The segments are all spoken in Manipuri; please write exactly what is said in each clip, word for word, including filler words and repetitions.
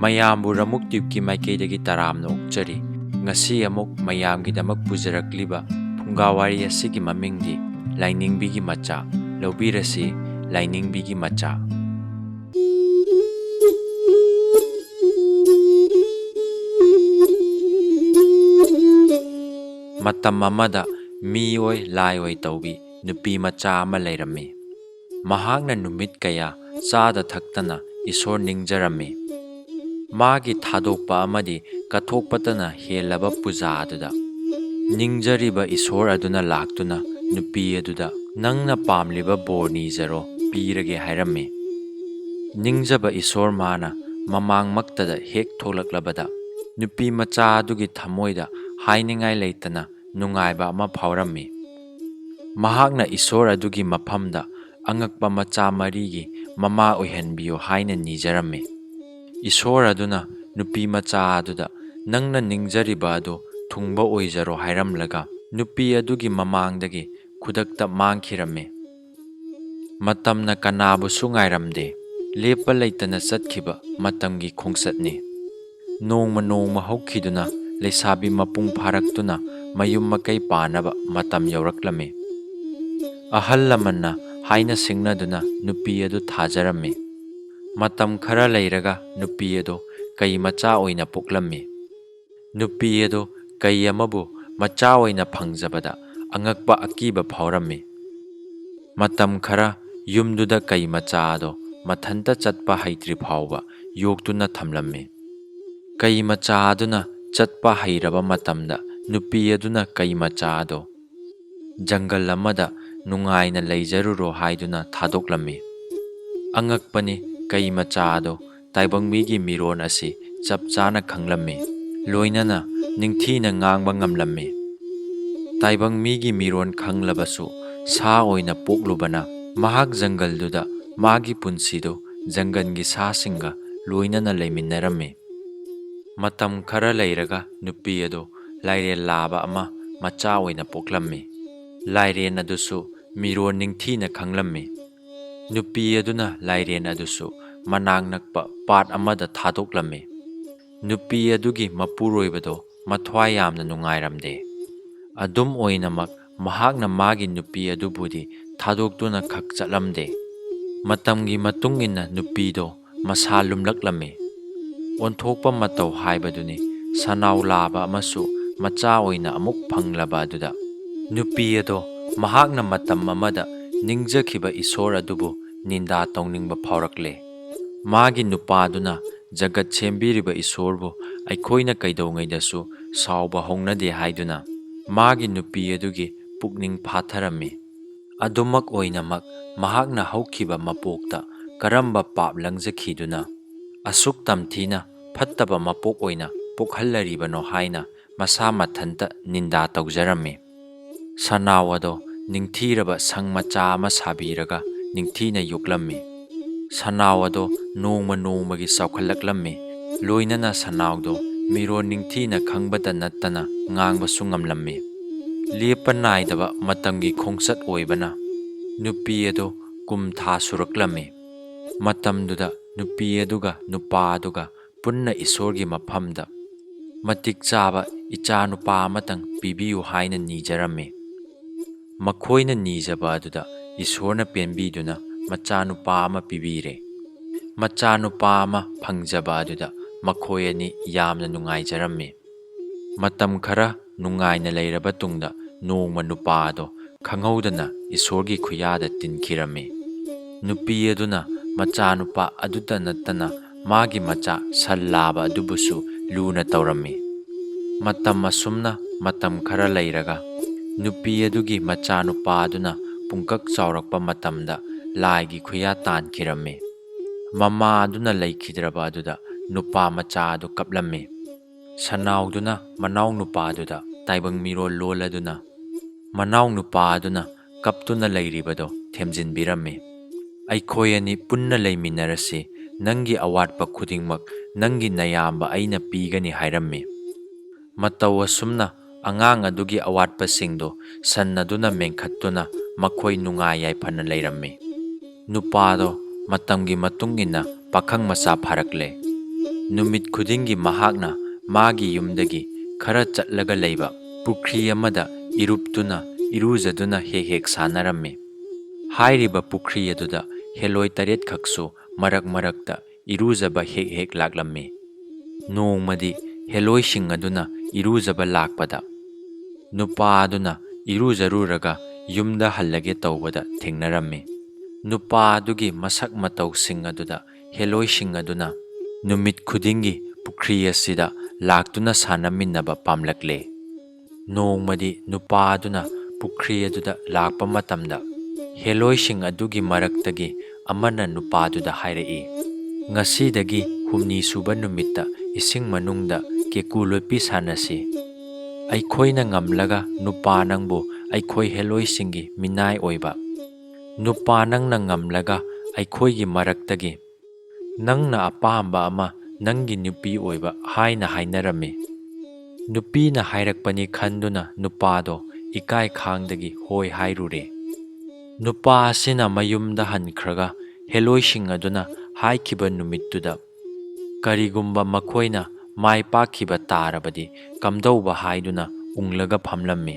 ꯃꯌꯥꯝꯕꯨ ꯔꯃꯨꯛ ꯇ꯭ꯌꯨꯕꯀꯤ ꯃꯥꯏꯀꯩꯗꯒꯤ ꯇꯔꯥꯝꯅ ꯑꯣꯛꯆꯔꯤ꯫ ꯉꯁꯤ ꯑꯃꯨꯛ ꯃꯌꯥꯝꯒꯤꯗꯃꯛ ꯄꯨꯖꯔꯛꯂꯤꯕ ꯐꯨꯡꯒꯥ ꯋꯥꯔꯤ ꯑꯁꯤꯒꯤ ꯃꯃꯤꯡꯗꯤ ꯂꯥꯏꯅꯤꯡꯕꯤꯒꯤ ꯃꯆꯥ꯫ ꯂꯧꯕꯤꯔꯁꯤ, ꯂꯥꯏꯅꯤꯡꯕꯤꯒꯤ ꯃꯆꯥ꯫ ꯃꯇꯝ ꯑꯃꯗ ꯃꯤ ꯑꯣꯏ ꯂꯥꯏ ꯑꯣꯏ ꯇꯧꯕꯤ ꯅꯨꯄꯤ ꯃꯆꯥ ꯑꯃ ꯂꯩꯔꯝꯃꯤ꯫ ꯃꯍꯥꯛꯅ ꯅꯨꯃꯤꯠ ꯀꯌꯥ ꯆꯥꯗ ꯊꯛꯇꯅ ꯏꯁꯣꯔ ꯅꯤꯡꯖꯔꯝꯃꯤ꯫ ꯃꯥꯒꯤ ꯊꯥꯗꯣꯛꯄ ꯑꯃꯗꯤ ꯀꯠꯊꯣꯛꯄꯇꯅ ꯍꯦꯜꯂꯕ ꯄꯨꯖꯥ ꯑꯗꯨꯗ ꯅꯤꯡꯖꯔꯤꯕ ꯏꯁꯣꯔ ꯑꯗꯨꯅ ꯂꯥꯛꯇꯨꯅ ꯅꯨꯄꯤ ꯑꯗꯨꯗ, "ꯅꯪꯅ ꯄꯥꯝꯂꯤꯕ ꯕꯣꯔ ꯅꯤꯖꯔꯣ, ꯄꯤꯔꯒꯦ" ꯍꯥꯏꯔꯝꯃꯤ꯫ ꯅꯤꯡꯖꯕ ꯏꯁꯣꯔ ꯃꯥꯅ ꯃꯃꯥꯡꯃꯛꯇꯗ ꯍꯦꯛ ꯊꯣꯛꯂꯛꯂꯕꯗ ꯅꯨꯄꯤ ꯃꯆꯥ ꯑꯗꯨꯒꯤ ꯊꯃꯣꯏꯗ ꯍꯥꯏꯅꯤꯡꯉꯥꯏ ꯂꯩꯇꯅ ꯅꯨꯡꯉꯥꯏꯕ ꯑꯃ ꯐꯥꯎꯔꯝꯃꯤ꯫ ꯃꯍꯥꯛꯅ ꯏꯁꯣꯔ ꯑꯗꯨꯒꯤ ꯃꯐꯝꯗ ꯑꯉꯛꯄ ꯃꯆꯥ ꯃꯔꯤꯒꯤ ꯃꯃꯥ ꯑꯣꯏꯍꯟꯕꯤꯌꯨ ꯍꯥꯏꯅ ꯅꯤꯖꯔꯝꯃꯤ꯫ ꯏꯁꯣꯔ ꯑꯗꯨꯅ ꯅꯨꯄꯤ ꯃꯆꯥ ꯑꯗꯨꯗ, "ꯅꯪꯅ ꯅꯤꯡꯖꯔꯤꯕ ꯑꯗꯨ ꯊꯨꯡꯕ ꯑꯣꯏꯖꯔꯣ" ꯍꯥꯏꯔꯝꯂꯒ ꯅꯨꯄꯤ ꯑꯗꯨꯒꯤ ꯃꯃꯥꯡꯗꯒꯤ ꯈꯨꯗꯛꯇ ꯃꯥꯡꯈꯤꯔꯝꯃꯤ꯫ ꯃꯇꯝꯅ ꯀꯅꯥꯕꯨꯁꯨ ꯉꯥꯏꯔꯝꯗꯦ꯫ ꯂꯦꯞꯄ ꯂꯩꯇꯅ ꯆꯠꯈꯤꯕ ꯃꯇꯝꯒꯤ ꯈꯣꯡꯆꯠꯅꯤ꯫ ꯅꯣꯡꯃ ꯅꯣꯡꯃ ꯍꯧꯈꯤꯗꯨꯅ ꯂꯩꯁꯥꯕꯤ ꯃꯄꯨꯡ ꯐꯥꯔꯛꯇꯨꯅ ꯃꯌꯨꯝ ꯃꯀꯩ ꯄꯥꯟꯅꯕ ꯃꯇꯝ ꯌꯧꯔꯛꯂꯝꯃꯤ꯫ ꯑꯍꯜ ꯂꯃꯟꯅ ꯍꯥꯏꯅ ꯁꯤꯡꯅꯗꯨꯅ ꯅꯨꯄꯤ ꯑꯗꯨ ꯊꯥꯖꯔꯝꯃꯤ꯫ ꯃꯇꯝ ꯈꯔ ꯂꯩꯔꯒ ꯅꯨꯄꯤ ꯑꯗꯨ ꯀꯩ ꯃꯆꯥ ꯑꯣꯏꯅ ꯄꯣꯛꯂꯝꯃꯤ꯫ ꯅꯨꯄꯤ ꯑꯗꯨ ꯀꯩ ꯑꯃꯕꯨ ꯃꯆꯥ ꯑꯣꯏꯅ ꯐꯪꯖꯕꯗ ꯑꯉꯛꯄ ꯑꯀꯤꯕ ꯐꯥꯎꯔꯝꯃꯤ꯫ ꯃꯇꯝ ꯈꯔ ꯌꯨꯝꯗꯨꯗ ꯀꯩ ꯃꯆꯥ ꯑꯗꯨ ꯃꯊꯟꯇ ꯆꯠꯄ ꯍꯩꯇ꯭ꯔꯤ ꯐꯥꯎꯕ ꯌꯣꯛꯇꯨꯅ ꯊꯝꯂꯝꯃꯤ꯫ ꯀꯩ ꯃꯆꯥ ꯑꯗꯨꯅ ꯆꯠꯄ ꯍꯩꯔꯕ ꯃꯇꯝꯗ ꯅꯨꯄꯤ ꯑꯗꯨꯅ ꯀꯩ ꯃꯆꯥ ꯑꯗꯨ ꯖꯪꯒꯜ ꯑꯃꯗ ꯅꯨꯡꯉꯥꯏꯅ ꯂꯩꯖꯔꯨꯔꯣ ꯍꯥꯏꯗꯨꯅ ꯊꯥꯗꯣꯛꯂꯝꯃꯤ꯫ ꯑꯉꯛꯄꯅꯤ, ꯀꯩ ꯃꯆꯥ ꯑꯗꯨ ꯇꯥꯏꯕꯪꯃꯤꯒꯤ ꯃꯤꯔꯣꯟ ꯑꯁꯤ ꯆꯞ ꯆꯥꯅ ꯈꯪꯂꯝꯃꯤ꯫ ꯂꯣꯏꯅꯅ ꯅꯤꯡꯊꯤꯅ ꯉꯥꯡꯕ ꯉꯝꯂꯝꯃꯤ꯫ ꯇꯥꯏꯕꯪꯃꯤꯒꯤ ꯃꯤꯔꯣꯟ ꯈꯪꯂꯕꯁꯨ ꯁꯥ ꯑꯣꯏꯅ ꯄꯣꯛꯂꯨꯕꯅ ꯃꯍꯥꯛ ꯖꯪꯒꯜꯗꯨꯗ ꯃꯥꯒꯤ ꯄꯨꯟꯁꯤꯗꯨ ꯖꯪꯒꯜꯒꯤ ꯁꯥꯁꯤꯡꯒ ꯂꯣꯏꯅꯅ ꯂꯩꯃꯤꯟꯅꯔꯝꯃꯤ꯫ ꯃꯇꯝ ꯈꯔ ꯂꯩꯔꯒ ꯅꯨꯄꯤ ꯑꯗꯨ ꯂꯥꯏꯔꯦꯟ ꯂꯥꯕ ꯑꯃ ꯃꯆꯥ ꯑꯣꯏꯅ ꯄꯣꯛꯂꯝꯃꯤ꯫ ꯂꯥꯏꯔꯦꯟ ꯑꯗꯨꯁꯨ ꯃꯤꯔꯣꯟ ꯅꯤꯡꯊꯤꯅ ꯈꯪꯂꯝꯃꯤ꯫ ꯅꯨꯄꯤ ꯑꯗꯨꯅ ꯂꯥꯏꯔꯦꯟ ꯑꯗꯨꯁꯨ ꯃꯅꯥꯛ ꯅꯛꯄ ꯄꯥꯠ ꯑꯃꯗ ꯊꯥꯗꯣꯛꯂꯝꯃꯤ꯫ ꯅꯨꯄꯤ ꯑꯗꯨꯒꯤ ꯃꯄꯨꯔꯣꯏꯕꯗꯣ ꯃꯊ꯭ꯋꯥꯏ ꯌꯥꯝꯅ ꯅꯨꯡꯉꯥꯏꯔꯝꯗꯦ꯫ ꯑꯗꯨꯝ ꯑꯣꯏꯅꯃꯛ, ꯃꯍꯥꯛꯅ ꯃꯥꯒꯤ ꯅꯨꯄꯤ ꯑꯗꯨꯕꯨꯗꯤ ꯊꯥꯗꯣꯛꯇꯨꯅ ꯈꯛ ꯆꯠꯂꯝꯗꯦ꯫ ꯃꯇꯝꯒꯤ ꯃꯇꯨꯡ ꯏꯟꯅ ꯅꯨꯄꯤꯗꯣ ꯃꯁꯥ ꯂꯨꯝꯂꯛꯂꯝꯃꯤ꯫ ꯑꯣꯟꯊꯣꯛꯄ ꯃꯇꯧ ꯍꯥꯏꯕꯗꯨꯅꯤ, ꯁꯅꯥꯎ ꯂꯥꯕ ꯑꯃꯁꯨ ꯃꯆꯥ ꯑꯣꯏꯅ ꯑꯃꯨꯛ ꯐꯪꯂꯕ ꯑꯗꯨꯗ, ꯅꯨꯄꯤ ꯑꯗꯣ ꯃꯍꯥꯛꯅ ꯃꯇꯝ ꯑꯃꯗ ꯅꯤꯡꯖꯈꯤꯕ ꯏꯁꯣꯔ ꯑꯗꯨꯕꯨ ꯅꯤꯟꯗꯥ ꯇꯧꯅꯤꯡꯕ ꯐꯥꯎꯔꯛꯂꯦ꯫ ꯃꯥꯒꯤ ꯅꯨꯄꯥꯗꯨꯅ ꯖꯒꯠ ꯁꯦꯝꯕꯤꯔꯤꯕ ꯏꯁꯣꯔꯕꯨ ꯑꯩꯈꯣꯏꯅ ꯀꯩꯗꯧꯉꯩꯗꯁꯨ ꯁꯥꯎꯕ ꯍꯧꯅꯗꯦ ꯍꯥꯏꯗꯨꯅ ꯃꯥꯒꯤ ꯅꯨꯄꯤ ꯑꯗꯨꯒꯤ ꯄꯨꯛꯅꯤꯡ ꯐꯥꯊꯔꯝꯃꯤ꯫ ꯑꯗꯨꯃꯛ ꯑꯣꯏꯅꯃꯛ, ꯃꯍꯥꯛꯅ ꯍꯧꯈꯤꯕ ꯃꯄꯣꯛꯇ ꯀꯔꯝꯕ ꯄꯥꯞ ꯂꯪꯖꯈꯤꯗꯨꯅ ꯑꯁꯨꯛ ꯇꯝꯊꯤꯅ ꯐꯠꯇꯕ ꯃꯄꯣꯛ ꯑꯣꯏꯅ ꯄꯣꯛꯍꯜꯂꯔꯤꯕꯅꯣ ꯍꯥꯏꯅ ꯃꯁꯥ ꯃꯊꯟꯇ ꯅꯤꯟꯗꯥ ꯇꯧꯖꯔꯝꯃꯤ꯫ ꯁꯅꯥꯎ ꯑꯗꯣ ꯅꯤꯡꯊꯤꯔꯕ ꯁꯪ ꯃꯆꯥ ꯑꯃ ꯁꯥꯕꯤꯔꯒ ꯅꯤꯡꯊꯤꯅ ꯌꯣꯛꯂꯝꯃꯤ꯫ ꯁꯅꯥꯎ ꯑꯗꯣ ꯅꯣꯡꯃ ꯅꯣꯡꯃꯒꯤ ꯆꯥꯎꯈꯠꯂꯛꯂꯝꯃꯤ꯫ ꯂꯣꯏꯅꯅ ꯁꯅꯥꯎꯗꯣ ꯃꯤꯔꯣꯟ ꯅꯤꯡꯊꯤꯅ ꯈꯪꯕꯇ ꯅꯠꯇꯅ ꯉꯥꯡꯕꯁꯨ ꯉꯝꯂꯝꯃꯤ꯫ ꯂꯦꯞꯄ ꯅꯥꯏꯗꯕ ꯃꯇꯝꯒꯤ ꯈꯣꯡꯆꯠ ꯑꯣꯏꯕꯅ ꯅꯨꯄꯤ ꯑꯗꯣ ꯀꯨꯝ ꯊꯥ ꯁꯨꯔꯛꯂꯝꯃꯤ꯫ ꯃꯇꯝꯗꯨꯗ ꯅꯨꯄꯤ ꯑꯗꯨꯒ ꯅꯨꯄꯥ ꯑꯗꯨꯒ ꯄꯨꯟꯅ ꯏꯁꯣꯔꯒꯤ ꯃꯐꯝꯗ ꯃꯇꯤꯛ ꯆꯥꯕ ꯏꯆꯥ ꯅꯨꯄꯥ ꯑꯃꯇꯪ ꯄꯤꯕꯤꯌꯨ ꯍꯥꯏꯅ ꯅꯤꯖꯔꯝꯃꯤ꯫ ꯃꯈꯣꯏꯅ ꯅꯤꯖꯕ ꯑꯗꯨꯗ ꯏꯁꯣꯔꯅ ꯄꯦꯟꯕꯤꯗꯨꯅ ꯃꯆꯥꯅꯨꯄꯥ ꯑꯃ ꯄꯤꯕꯤꯔꯦ꯫ ꯃꯆꯥꯅꯨꯄꯥ ꯑꯃ ꯐꯪꯖꯕ ꯑꯗꯨꯗ ꯃꯈꯣꯏ ꯑꯅꯤ ꯌꯥꯝꯅ ꯅꯨꯡꯉꯥꯏꯖꯔꯝꯃꯤ꯫ ꯃꯇꯝ ꯈꯔ ꯅꯨꯡꯉꯥꯏꯅ ꯂꯩꯔꯕ ꯇꯨꯡꯗ ꯅꯣꯡꯃ ꯅꯨꯄꯥ ꯑꯗꯣ ꯈꯪꯍꯧꯗꯅ ꯏꯁꯣꯔꯒꯤ ꯈꯨꯌꯥꯗ ꯇꯤꯟꯈꯤꯔꯝꯃꯤ꯫ ꯅꯨꯄꯤ ꯑꯗꯨꯅ ꯃꯆꯥꯅꯨꯄꯥ ꯑꯗꯨꯇ ꯅꯠꯇꯅ ꯃꯥꯒꯤ ꯃꯆꯥ ꯁꯟ ꯂꯥꯕ ꯑꯗꯨꯕꯨꯁꯨ ꯂꯨꯅ ꯇꯧꯔꯝꯃꯤ꯫ ꯃꯇꯝ ꯑꯁꯨꯝꯅ ꯃꯇꯝ ꯈꯔ ꯂꯩꯔꯒ ꯅꯨꯄꯤ ꯑꯗꯨꯒꯤ ꯃꯆꯥꯅꯨꯄꯥ ꯑꯗꯨꯅ ꯄꯨꯡꯀꯛ ꯆꯥꯎꯔꯛꯄ ꯃꯇꯝꯗ ꯂꯥꯏꯒꯤ ꯈꯨꯌꯥ ꯇꯥꯟꯈꯤꯔꯝꯃꯤ꯫ ꯃꯃꯥ ꯑꯗꯨꯅ ꯂꯩꯈꯤꯗ꯭ꯔꯕ ꯑꯗꯨꯗ ꯅꯨꯄꯥ ꯃꯆꯥ ꯑꯗꯨ ꯀꯞꯂꯝꯃꯤ꯫ ꯁꯅꯥꯎꯗꯨꯅ ꯃꯅꯥꯎ ꯅꯨꯄꯥ ꯑꯗꯨꯗ ꯇꯥꯏꯕꯪ ꯃꯤꯔꯣꯜ ꯂꯣꯜꯂꯗꯨꯅ ꯃꯅꯥꯎ ꯅꯨꯄꯥ ꯑꯗꯨꯅ ꯀꯞꯇꯨꯅ ꯂꯩꯔꯤꯕꯗꯣ ꯊꯦꯝꯖꯤꯟꯕꯤꯔꯝꯃꯤ꯫ "ꯑꯩꯈꯣꯏ ꯑꯅꯤ ꯄꯨꯟꯅ ꯂꯩꯃꯤꯟꯅꯔꯁꯤ, ꯅꯪꯒꯤ ꯑꯋꯥꯠꯄ ꯈꯨꯗꯤꯡꯃꯛ ꯅꯪꯒꯤ ꯅꯌꯥꯝꯕ ꯑꯩꯅ ꯄꯤꯒꯅꯤ" ꯍꯥꯏꯔꯝꯃꯤ꯫ ꯃꯇꯧ ꯑꯁꯨꯝꯅ ꯑꯉꯥꯡ ꯑꯗꯨꯒꯤ ꯑꯋꯥꯠꯄꯁꯤꯡꯗꯨ ꯁꯟ ꯑꯗꯨꯅ ꯃꯦꯟꯈꯠꯇꯨꯅ ꯃꯈꯣꯏ ꯅꯨꯡꯉꯥꯏ ꯌꯥꯏꯐꯅ ꯂꯩꯔꯝꯃꯤ꯫ ꯅꯨꯄꯥꯗꯣ ꯃꯇꯝꯒꯤ ꯃꯇꯨꯡ ꯏꯟꯅ ꯄꯥꯈꯪ ꯃꯆꯥ ꯐꯥꯔꯛꯂꯦ꯫ ꯅꯨꯃꯤꯠ ꯈꯨꯗꯤꯡꯒꯤ ꯃꯍꯥꯛꯅ ꯃꯥꯒꯤ ꯌꯨꯝꯗꯒꯤ ꯈꯔ ꯆꯠꯂꯒ ꯂꯩꯕ ꯄꯨꯈ꯭ꯔꯤ ꯑꯃꯗ ꯏꯔꯨꯞꯇꯨꯅ ꯏꯔꯨꯖꯗꯨꯅ ꯍꯦꯛ ꯍꯦꯛ ꯁꯥꯟꯅꯔꯝꯃꯤ꯫ ꯍꯥꯏꯔꯤꯕ ꯄꯨꯈ꯭ꯔꯤ ꯑꯗꯨꯗ ꯍꯦꯂꯣꯏ ꯇꯔꯦꯠꯈꯛꯁꯨ ꯃꯔꯛ ꯃꯔꯛꯇ ꯏꯔꯨꯖꯕ ꯍꯦꯛ ꯍꯦꯛ ꯂꯥꯛꯂꯝꯃꯤ꯫ ꯅꯣꯡꯃꯗꯤ ꯍꯦꯂꯣꯏꯁꯤꯡ ꯑꯗꯨꯅ ꯏꯔꯨꯖꯕ ꯂꯥꯛꯄꯗ, ꯅꯨꯄꯥ ꯑꯗꯨꯅ ꯏꯔꯨꯖꯔꯨꯔꯒ ꯌꯨꯝꯗ ꯍꯜꯂꯒꯦ ꯇꯧꯕꯗ ꯊꯦꯡꯅꯔꯝꯃꯤ꯫ ꯅꯨꯄꯥ ꯑꯗꯨꯒꯤ ꯃꯁꯛ ꯃꯇꯧꯁꯤꯡ ꯑꯗꯨꯗ ꯍꯦꯂꯣꯏꯁꯤꯡ ꯑꯗꯨꯅ ꯅꯨꯃꯤꯠ ꯈꯨꯗꯤꯡꯒꯤ ꯄꯨꯈ꯭ꯔꯤ ꯑꯁꯤꯗ ꯂꯥꯛꯇꯨꯅ ꯁꯥꯟꯅꯃꯤꯟꯅꯕ ꯄꯥꯝꯂꯛꯂꯦ꯫ ꯅꯣꯡꯃꯗꯤ ꯅꯨꯄꯥ ꯑꯗꯨꯅ ꯄꯨꯈ꯭ꯔꯤ ꯑꯗꯨꯗ ꯂꯥꯛꯄ ꯃꯇꯝꯗ, ꯍꯦꯂꯣꯏꯁꯤꯡ ꯑꯗꯨꯒꯤ ꯃꯔꯛꯇꯒꯤ ꯑꯃꯅ ꯅꯨꯄꯥꯗꯨꯗ ꯍꯥꯏꯔꯛꯏ, "ꯉꯁꯤꯗꯒꯤ ꯍꯨꯝꯅꯤ ꯁꯨꯕ ꯅꯨꯃꯤꯠꯇ ꯏꯁꯤꯡ ꯃꯅꯨꯡꯗ ꯀꯦꯀꯨ ꯂꯣꯠꯄꯤ ꯁꯥꯟꯅꯁꯤ꯫ ꯑꯩꯈꯣꯏꯅ ꯉꯝꯂꯒ ꯅꯨꯄꯥ ꯅꯪꯕꯨ ꯑꯩꯈꯣꯏ ꯍꯦꯂꯣꯏꯁꯤꯡꯒꯤ ꯃꯤꯅꯥꯏ ꯑꯣꯏꯕ, ꯅꯨꯄꯥ ꯅꯪꯅ ꯉꯝꯂꯒ ꯑꯩꯈꯣꯏꯒꯤ ꯃꯔꯛꯇꯒꯤ ꯅꯪꯅ ꯑꯄꯥꯝꯕ ꯑꯃ ꯅꯪꯒꯤ ꯅꯨꯄꯤ ꯑꯣꯏꯕ" ꯍꯥꯏꯅ ꯍꯥꯏꯅꯔꯝꯃꯤ꯫ ꯅꯨꯄꯤꯅ ꯍꯥꯏꯔꯛꯄꯅꯤ ꯈꯟꯗꯨꯅ ꯅꯨꯄꯥꯗꯣ ꯏꯀꯥꯏ ꯈꯥꯡꯗꯒꯤ ꯍꯣꯏ ꯍꯥꯏꯔꯨꯔꯦ꯫ ꯅꯨꯄꯥ ꯑꯁꯤꯅ ꯃꯌꯨꯝꯗ ꯍꯟꯈ꯭ꯔꯒ ꯍꯦꯂꯣꯏꯁꯤꯡ ꯑꯗꯨꯅ ꯍꯥꯏꯈꯤꯕ ꯅꯨꯃꯤꯠꯇꯨꯗ ꯀꯔꯤꯒꯨꯝꯕ ꯃꯈꯣꯏꯅ ꯃꯥꯏ ꯄꯥꯛꯈꯤꯕ ꯇꯥꯔꯕꯗꯤ ꯀꯝꯗꯧꯕ ꯍꯥꯏꯗꯨꯅ ꯎꯪꯂꯒ ꯐꯝꯂꯝꯃꯤ꯫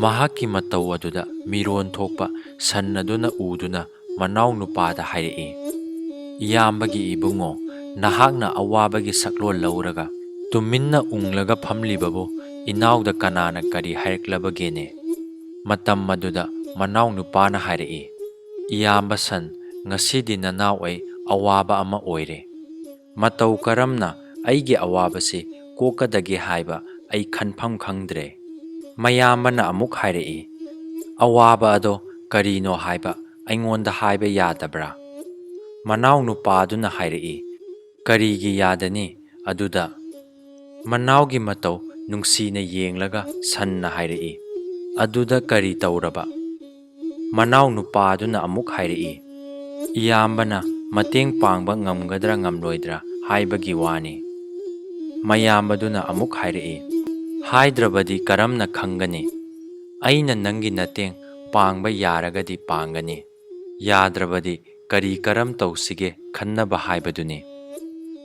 ꯃꯍꯥꯛꯀꯤ ꯃꯇꯧ ꯑꯗꯨꯗ ꯃꯤꯔꯣꯟ ꯊꯣꯛꯄ ꯁꯟ ꯑꯗꯨꯅ ꯎꯗꯨꯅ ꯃꯅꯥꯎ ꯅꯨꯄꯥꯗ ꯍꯥꯏꯔꯛꯏ, "ꯏꯌꯥꯝꯕꯒꯤ ꯏꯕꯨꯡꯉꯣ, ꯅꯍꯥꯛꯅ ꯑꯋꯥꯕꯒꯤ ꯁꯛꯂꯣꯟ ꯂꯧꯔꯒ ꯇꯨꯃꯤꯟꯅ ꯎꯪꯂꯒ ꯐꯝꯂꯤꯕꯕꯨ ꯏꯅꯥꯎꯗ ꯀꯅꯥꯅ ꯀꯔꯤ ꯍꯥꯏꯔꯛꯂꯕꯒꯦꯅꯦ?" ꯃꯇꯝ ꯑꯗꯨꯗ ꯃꯅꯥꯎ ꯅꯨꯄꯥꯅ ꯍꯥꯏꯔꯛꯏ, "ꯏꯌꯥꯝꯕ ꯁꯟ, ꯉꯁꯤꯗꯤ ꯅꯅꯥꯎ ꯑꯩ ꯑꯋꯥꯕ ꯑꯃ ꯑꯣꯏꯔꯦ꯫ ꯃꯇꯧ ꯀꯔꯝꯅ ꯑꯩꯒꯤ ꯑꯋꯥꯕꯁꯤ ꯀꯣꯛꯀꯗꯒꯦ ꯍꯥꯏꯕ ꯑꯩ ꯈꯟꯐꯝ ꯈꯪꯗ꯭ꯔꯦ꯫" ꯃꯌꯥꯝꯕꯅ ꯑꯃꯨꯛ ꯍꯥꯏꯔꯛꯏ, "ꯑꯋꯥꯕ ꯑꯗꯣ ꯀꯔꯤꯅꯣ ꯍꯥꯏꯕ ꯑꯩꯉꯣꯟꯗ ꯍꯥꯏꯕ ꯌꯥꯗꯕ꯭ꯔꯥ?" ꯃꯅꯥꯎ ꯅꯨꯄꯥꯗꯨꯅ ꯍꯥꯏꯔꯛꯏ, "ꯀꯔꯤꯒꯤ ꯌꯥꯗꯅꯤ?" ꯑꯗꯨꯗ ꯃꯅꯥꯎꯒꯤ ꯃꯇꯧ ꯅꯨꯡꯁꯤꯅ ꯌꯦꯡꯂꯒ ꯁꯟꯅ ꯍꯥꯏꯔꯛꯏ, "ꯑꯗꯨꯗ ꯀꯔꯤ ꯇꯧꯔꯕ?" ꯃꯅꯥꯎ ꯅꯨꯄꯥꯗꯨꯅ ꯑꯃꯨꯛ ꯍꯥꯏꯔꯛꯏ, "ꯏꯌꯥꯝꯕꯅ ꯃꯇꯦꯡ ꯄꯥꯡꯕ ꯉꯝꯒꯗ꯭ꯔꯥ ꯉꯝꯂꯣꯏꯗ꯭ꯔꯥ ꯍꯥꯏꯕꯒꯤ ꯋꯥꯅꯤ꯫ ꯃꯌꯥꯝꯕꯗꯨꯅ ꯑꯃꯨꯛ ꯍꯥꯏꯔꯛꯏ, "ꯍꯥꯏꯗ꯭ꯔꯕꯗꯤ ꯀꯔꯝꯅ ꯈꯪꯒꯅꯤ? ꯑꯩꯅ ꯅꯪꯒꯤ ꯃꯇꯦꯡ ꯄꯥꯡꯕ ꯌꯥꯔꯒꯗꯤ ꯄꯥꯡꯒꯅꯤ, ꯌꯥꯗ꯭ꯔꯕꯗꯤ ꯀꯔꯤ ꯀꯔꯝ ꯇꯧꯁꯤꯒꯦ ꯈꯟꯅꯕ ꯍꯥꯏꯕꯗꯨꯅꯤ꯫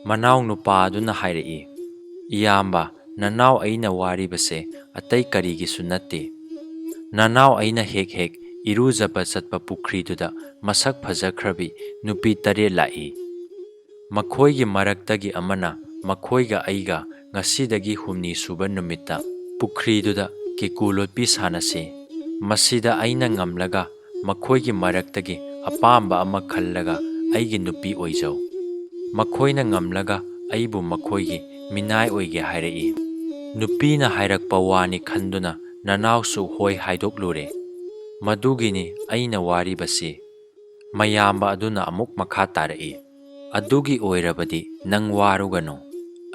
ꯃꯅꯥꯎ ꯅꯨꯄꯥ ꯑꯗꯨꯅ ꯍꯥꯏꯔꯛꯏ, "ꯏꯌꯥꯝꯕ, ꯅꯅꯥꯎ ꯑꯩꯅ ꯋꯥꯔꯤꯕꯁꯦ ꯑꯇꯩ ꯀꯔꯤꯒꯤꯁꯨ ꯅꯠꯇꯦ꯫ ꯅꯅꯥꯎ ꯑꯩꯅ ꯍꯦꯛ ꯍꯦꯛ ꯏꯔꯨꯖꯕ ꯆꯠꯄ ꯄꯨꯈ꯭ꯔꯤꯗꯨꯗ ꯃꯁꯛ ꯐꯖꯈ꯭ꯔꯕꯤ ꯅꯨꯄꯤ ꯇꯔꯦꯠ ꯂꯥꯛꯏ꯫ ꯃꯈꯣꯏꯒꯤ ꯃꯔꯛꯇꯒꯤ ꯑꯃꯅ ꯃꯈꯣꯏꯒ ꯑꯩꯒ ꯉꯁꯤꯗꯒꯤ ꯍꯨꯝꯅꯤ ꯁꯨꯕ ꯅꯨꯃꯤꯠꯇ ꯄꯨꯈ꯭ꯔꯤꯗꯨꯗ ꯀꯦꯀꯨ ꯂꯣꯠꯄꯤ ꯁꯥꯟꯅꯁꯤ꯫ ꯃꯁꯤꯗ ꯑꯩꯅ ꯉꯝꯂꯒ ꯃꯈꯣꯏꯒꯤ ꯃꯔꯛꯇꯒꯤ ꯑꯄꯥꯝꯕ ꯑꯃ ꯈꯜꯂꯒ ꯑꯩꯒꯤ ꯅꯨꯄꯤ ꯑꯣꯏꯖꯧ꯫ ꯃꯈꯣꯏꯅ ꯉꯝꯂꯒ ꯑꯩꯕꯨ ꯃꯈꯣꯏꯒꯤ ꯃꯤꯅꯥꯏ ꯑꯣꯏꯒꯦ ꯍꯥꯏꯔꯛꯏ꯫" ꯅꯨꯄꯤꯅ ꯍꯥꯏꯔꯛꯄ ꯋꯥꯅꯤ ꯈꯟꯗꯨꯅ ꯅꯅꯥꯎꯁꯨ ꯍꯣꯏ ꯍꯥꯏꯗꯣꯛꯂꯨꯔꯦ꯫ ꯃꯗꯨꯒꯤꯅꯤ ꯑꯩꯅ ꯋꯥꯔꯤꯕꯁꯤ꯫ ꯃꯌꯥꯝꯕ ꯑꯗꯨꯅ ꯑꯃꯨꯛ ꯃꯈꯥ ꯇꯥꯔꯛꯏ, "ꯑꯗꯨꯒꯤ ꯑꯣꯏꯔꯕꯗꯤ ꯅꯪ ꯋꯥꯔꯨꯒꯅꯨ꯫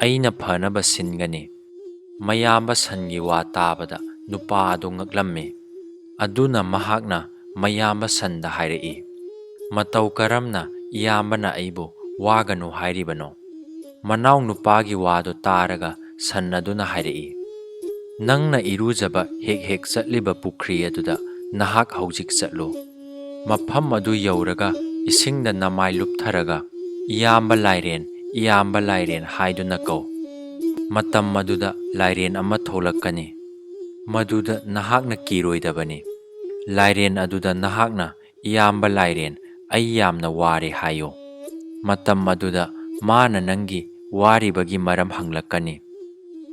ꯑꯩꯅ ꯐꯅꯕ ꯁꯤꯟꯒꯅꯤ꯫" ꯃꯌꯥꯝꯕ ꯁꯟꯒꯤ ꯋꯥ ꯇꯥꯕꯗ ꯅꯨꯄꯥ ꯑꯗꯨ ꯉꯛꯂꯝꯃꯤ꯫ ꯑꯗꯨꯅ ꯃꯍꯥꯛꯅ ꯃꯌꯥꯝꯕ ꯁꯟꯗ ꯍꯥꯏꯔꯛꯏ, "ꯃꯇꯧ ꯀꯔꯝꯅ ꯏꯌꯥꯝꯕꯅ ꯑꯩꯕꯨ ꯋꯥꯒꯅꯨ ꯍꯥꯏꯔꯤꯕꯅꯣ?" ꯃꯅꯥꯎ ꯅꯨꯄꯥꯒꯤ ꯋꯥꯗꯨ ꯇꯥꯔꯒ ꯁꯟ ꯑꯗꯨꯅ ꯍꯥꯏꯔꯛꯏ, "ꯅꯪꯅ ꯏꯔꯨꯖꯕ ꯍꯦꯛ ꯍꯦꯛ ꯆꯠꯂꯤꯕ ꯄꯨꯈ꯭ꯔꯤ ꯑꯗꯨꯗ ꯅꯍꯥꯛ ꯍꯧꯖꯤꯛ ꯆꯠꯂꯨ꯫ ꯃꯐꯝ ꯑꯗꯨ ꯌꯧꯔꯒ ꯏꯁꯤꯡꯗ ꯅꯃꯥꯏ ꯂꯨꯞꯊꯔꯒ, 'ꯏꯌꯥꯝꯕ ꯂꯥꯏꯔꯦꯟ, ꯏꯌꯥꯝꯕ ꯂꯥꯏꯔꯦꯟ' ꯍꯥꯏꯗꯨꯅ ꯀꯧ꯫ ꯃꯇꯝ ꯑꯗꯨꯗ ꯂꯥꯏꯔꯦꯟ ꯑꯃ ꯊꯣꯛꯂꯛꯀꯅꯤ꯫ ꯃꯗꯨꯗ ꯅꯍꯥꯛꯅ ꯀꯤꯔꯣꯏꯗꯕꯅꯤ꯫ ꯂꯥꯏꯔꯦꯟ ꯑꯗꯨꯗ ꯅꯍꯥꯛꯅ, 'ꯏꯌꯥꯝꯕ ꯂꯥꯏꯔꯦꯟ, ꯑꯩ ꯌꯥꯝꯅ ꯋꯥꯔꯦ' ꯍꯥꯏꯌꯨ꯫ ꯃꯇꯝ ꯑꯗꯨꯗ ꯃꯥꯅ ꯅꯪꯒꯤ ꯋꯥꯔꯤꯕꯒꯤ ꯃꯔꯝ ꯍꯪꯂꯛꯀꯅꯤ꯫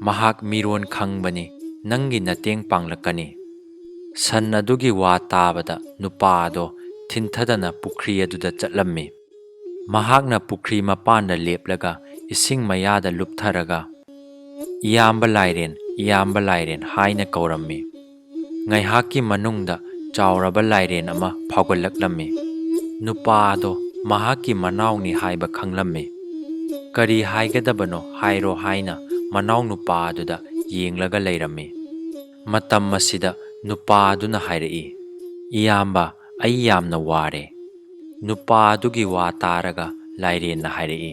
ꯃꯍꯥꯛ ꯃꯤꯔꯣꯟ ꯈꯪꯕꯅꯤ, ꯅꯪꯒꯤ ꯃꯇꯦꯡ ꯄꯥꯡꯂꯛꯀꯅꯤ꯫" ꯁꯟ ꯑꯗꯨꯒꯤ ꯋꯥ ꯇꯥꯕꯗ ꯅꯨꯄꯥ ꯑꯗꯣ ꯊꯤꯟꯊꯗꯅ ꯄꯨꯈ꯭ꯔꯤ ꯑꯗꯨꯗ ꯆꯠꯂꯝꯃꯤ꯫ ꯃꯍꯥꯛꯅ ꯄꯨꯈ꯭ꯔꯤ ꯃꯄꯥꯟꯗ ꯂꯦꯞꯂꯒ ꯏꯁꯤꯡ ꯃꯌꯥꯗ ꯂꯨꯞꯊꯔꯒ, "ꯏꯌꯥꯝꯕ ꯂꯥꯏꯔꯦꯟ, ꯏꯌꯥꯝꯕ ꯂꯥꯏꯔꯦꯟ" ꯍꯥꯏꯅ ꯀꯧꯔꯝꯃꯤ꯫ ꯉꯥꯏꯍꯥꯛꯀꯤ ꯃꯅꯨꯡꯗ ꯆꯥꯎꯔꯕ ꯂꯥꯏꯔꯦꯟ ꯑꯃ ꯐꯥꯎꯒꯠꯂꯛꯂꯝꯃꯤ꯫ ꯅꯨꯄꯥ ꯑꯗꯣ ꯃꯍꯥꯛꯀꯤ ꯃꯅꯥꯎꯅꯤ ꯍꯥꯏꯕ ꯈꯪꯂꯝꯃꯤ꯫ "ꯀꯔꯤ ꯍꯥꯏꯒꯗꯕꯅꯣ ꯍꯥꯏꯔꯣ" ꯍꯥꯏꯅ ꯃꯅꯥꯎ ꯅꯨꯄꯥ ꯑꯗꯨꯗ ꯌꯦꯡꯂꯒ ꯂꯩꯔꯝꯃꯤ꯫ ꯃꯇꯝ ꯑꯁꯤꯗ ꯅꯨꯄꯥ ꯑꯗꯨꯅ ꯍꯥꯏꯔꯛꯏ, "ꯏꯌꯥꯝꯕ, ꯑꯩ ꯌꯥꯝꯅ ꯋꯥꯔꯦ꯫" ꯅꯨꯄꯥ ꯑꯗꯨꯒꯤ ꯋꯥ ꯇꯥꯔꯒ ꯂꯥꯏꯔꯦꯟꯅ ꯍꯥꯏꯔꯛꯏ,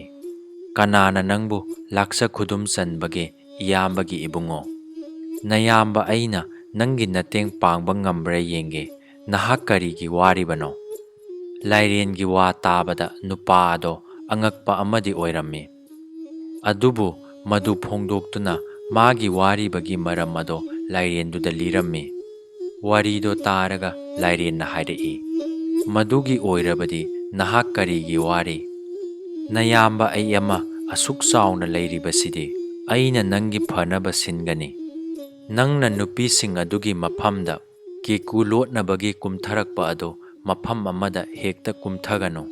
"ꯀꯅꯥꯅ ꯅꯪꯕꯨ ꯂꯥꯛꯆ ꯈꯨꯗꯨꯝ ꯆꯟꯕꯒꯦ, ꯏꯌꯥꯝꯕꯒꯤ ꯏꯕꯨꯡꯉꯣ? ꯅꯌꯥꯝꯕ ꯑꯩꯅ ꯅꯪꯒꯤ ꯃꯇꯦꯡ ꯄꯥꯡꯕ ꯉꯝꯕ꯭ꯔꯥ ꯌꯦꯡꯒꯦ꯫ ꯅꯍꯥꯛ ꯀꯔꯤꯒꯤ ꯋꯥꯔꯤꯕꯅꯣ?" ꯂꯥꯏꯔꯦꯟꯒꯤ ꯋꯥ ꯇꯥꯕꯗ ꯅꯨꯄꯥ ꯑꯗꯣ ꯑꯉꯛꯄ ꯑꯃꯗꯤ ꯑꯣꯏꯔꯝꯃꯤ꯫ ꯑꯗꯨꯕꯨ ꯃꯗꯨ ꯐꯣꯡꯗꯣꯛꯇꯨꯅ ꯃꯥꯒꯤ ꯋꯥꯔꯤꯕꯒꯤ ꯃꯔꯝ ꯑꯗꯣ ꯂꯥꯏꯔꯦꯟꯗꯨꯗ ꯂꯤꯔꯝꯃꯤ꯫ ꯋꯥꯔꯤꯗꯣ ꯇꯥꯔꯒ ꯂꯥꯏꯔꯦꯟꯅ ꯍꯥꯏꯔꯛꯏ, "ꯃꯗꯨꯒꯤ ꯑꯣꯏꯔꯕꯗꯤ ꯅꯍꯥꯛ ꯀꯔꯤꯒꯤ ꯋꯥꯔꯤ? ꯅꯌꯥꯝꯕ ꯑꯩ ꯑꯃ ꯑꯁꯨꯛ ꯆꯥꯎꯅ ꯂꯩꯔꯤꯕꯁꯤꯗꯤ ꯑꯩꯅ ꯅꯪꯒꯤ ꯐꯅꯕ ꯁꯤꯟꯒꯅꯤ꯫ ꯅꯪꯅ ꯅꯨꯄꯤꯁꯤꯡ ꯑꯗꯨꯒꯤ ꯃꯐꯝꯗ ꯀꯦꯀꯨ ꯂꯣꯠꯅꯕꯒꯤ ꯀꯨꯝꯊꯔꯛꯄ ꯑꯗꯨ ꯃꯐꯝ ꯑꯃꯗ ꯍꯦꯛꯇ ꯀꯨꯝꯊꯒꯅꯨ꯫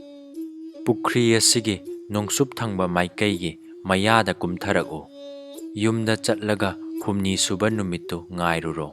ꯄꯨꯈ꯭ꯔꯤ ꯑꯁꯤꯒꯤ ꯅꯣꯡꯆꯨꯞ ꯊꯪꯕ ꯃꯥꯏꯀꯩꯒꯤ ꯃꯌꯥꯗ ꯀꯨꯝꯊꯔꯛꯎ꯫ ꯌꯨꯝꯗ ꯆꯠꯂꯒ ꯍꯨꯝꯅꯤ ꯁꯨꯕ ꯅꯨꯃꯤꯠꯇꯨ ꯉꯥꯏꯔꯨꯔꯣ꯫